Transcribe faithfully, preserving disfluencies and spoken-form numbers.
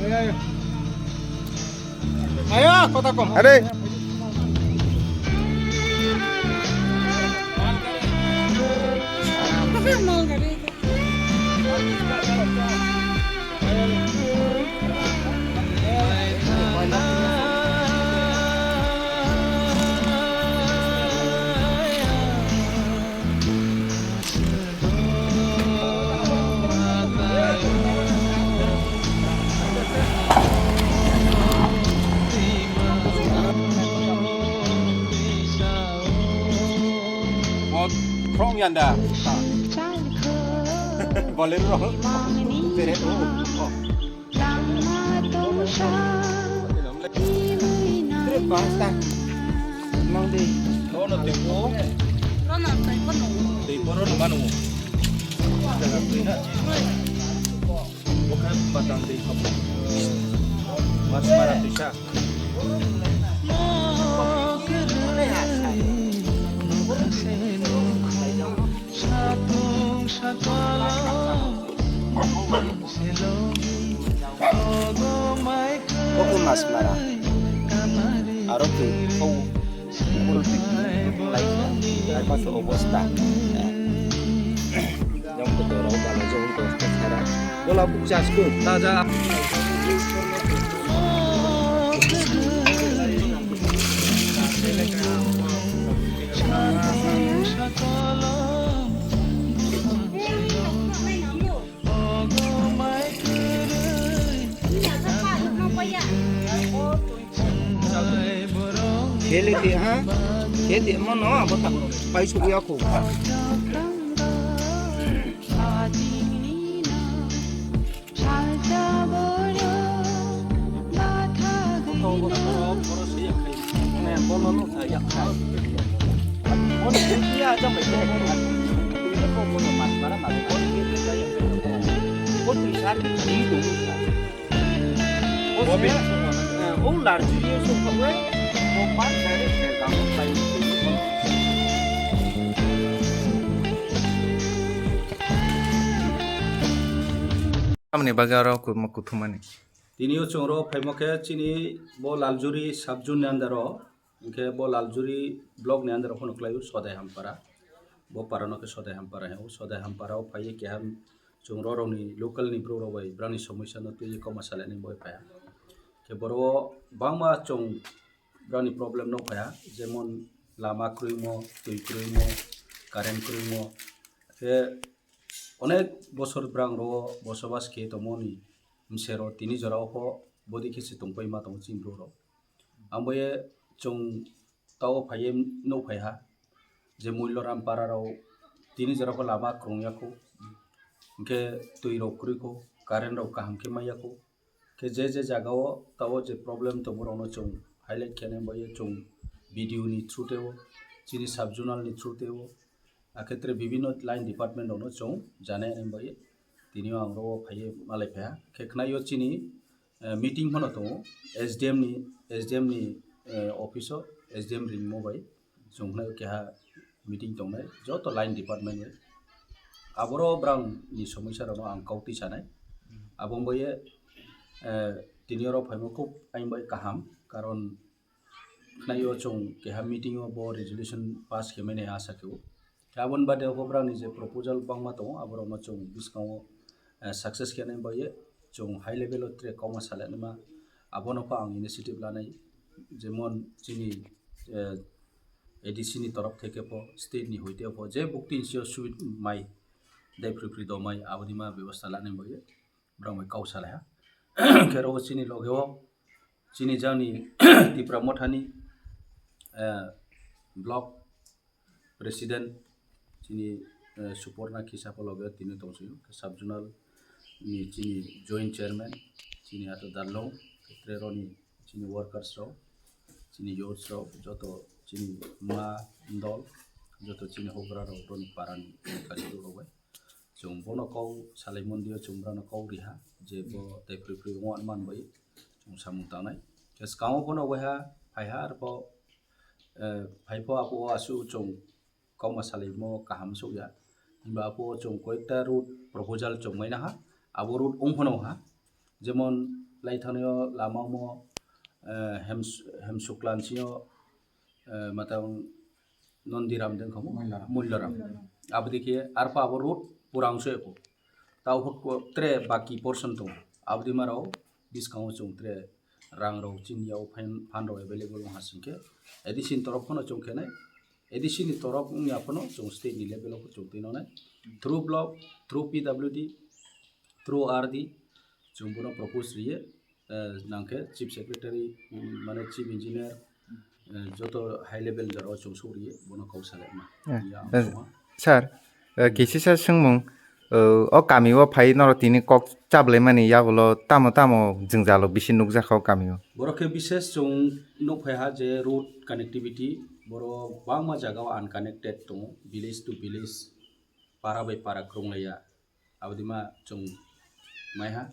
Ayo, kota kom. Are. Bo throng yanda. Bolero. Tere. Oh. Mang di. Rono tei po. Rono tei po no. Tei po rono manu. Jaga tui na. Bokha batang tei po. Mas mara tuisa. Bokhe mas mara. Aro twi khou. Oro twi khou lai. Ai paso obosta. Jong ko doro bala jong ko sara. Bola buk chas ko taja. Khele te ha, khele te mo no abo ta pai su ya ko. Tamni bagwi aro kuthumani. Tini o chwng ro phaimo khe chini bo Laljuri sub zone ni under o, hwnkhe bo Laljuri block ni under o phano kwlai o Sodai Hampara. Bo para no khe Sodai Hampara hino. Sodai Hampara o phaiwi keha chwng ro rok ni local ni bru rok bai brani somosya no twiwi kokma salai nai bai phaiya. Khe boro o bangma chwng brani problem no phaiya, jemon lama kwrwimo, twi kwrwimo, current kwrwimo. Khe onek bosor brang ro bosobas khe tongmoni msero tini jora o pho bodi khe se tongpai ma tongo chini bru rok. Ang bo ye chwng tao phaiye nuk phaiha je Muiloram para rok tini jora pho lama kwrwng ya kho, hwnkhe twi rok kwrwi kho, current rok kaham khe mai ya kho. Khe je je jaga o tao je problem tongo rok no chwng highlight khe nai bai chwng B D O ni through tei o, chini sub zonal ni through tei o, akhetre bibhinno line department rok no chwng janai nai bai tini o ang rok o phaiye malai phaiha. Khe khna yo chini eh, meeting phano tongo S D M ni, S D M ni eh, office o, S D M ringmo bai chwng khnai keha meeting tongnai joto line department bai. Aboro brang ni somosya rok no ang kau twi sanai. Abo wngbai ye eh, tini oro phaimo khub aing bai kaham, karon khnai o chwng keha meeting o bo resolution pass khe mani asa khe o. Khe aboni bade o pho brang ni je proposal bangma tongo, aborok no chwng bwskango eh, success khe nai bai ye chwng high level o tre kokma salai nai ma. Abono pho ang initiative lanai, jemon chini eh, A D C ni torop theke pho, state ni hoite pho je bukti ni sio suit mai, dai phri phri do mai, aboni ma bebosta lanai bai ye brang bai kau salai ha. Khe ro chini loge o chini jani Tipra Motha ni eh, block president chini eh, Suporna Khisa pho loge tini tong sio, sub zonal ni chini joint chairman chini ato Darlong, tre roni chini workers rok, chini youths rok, joto chini ma dol, joto chini houhgra rok, roni para ni kari rok bai. Chwng bono kok salai mondio chwng bono kok riha je bo tei phri phri wng man bai chwng samung tangnai. Khe swkango bono waiha phaiha arpho eh, phaipho apo o aswk chwng kokma salaimo kaham sukya. Himba apo o chwng koyekta route proposal chwng maina ha, abo route wng phano ha. Jemon lai thangnaio lama omo, eh, Hems-, Hemsukla ni sio, eh, matang Nondiram dengkha mo? Mulyaram. Mulyaram. Aboni khe arpha abo road pura wngso eko. Tao hok tre baki portion tongo. Aboni marao bwskango chwng tre rang rok chini yao phan, phan rok available wngha singkhe A D C ni torof phano chwng khenai. A D C ni torof wngya phano chwng state ni level o chwng twi nonai. Through block, through P W D, through R D, chwng bono propose riye, eh, nangkhe chief secretary, mm, mane chief engineer, eh, joto high level jora o chwng sogriye bono kok salaima. Eh, Ya, eh, soma. Sir, eh, kisisa swngmung, eh, o kami o phai norok tini kok chablaimani yagulo tamo tamo jwngjalo bisi nukjakha o kami o? Borok khe bises chwng nukphaiha je road connectivity, borok bangma jaga o unconnected tongo, village to village, para bai para kwrwnglaiya. Abodima chwng maiha.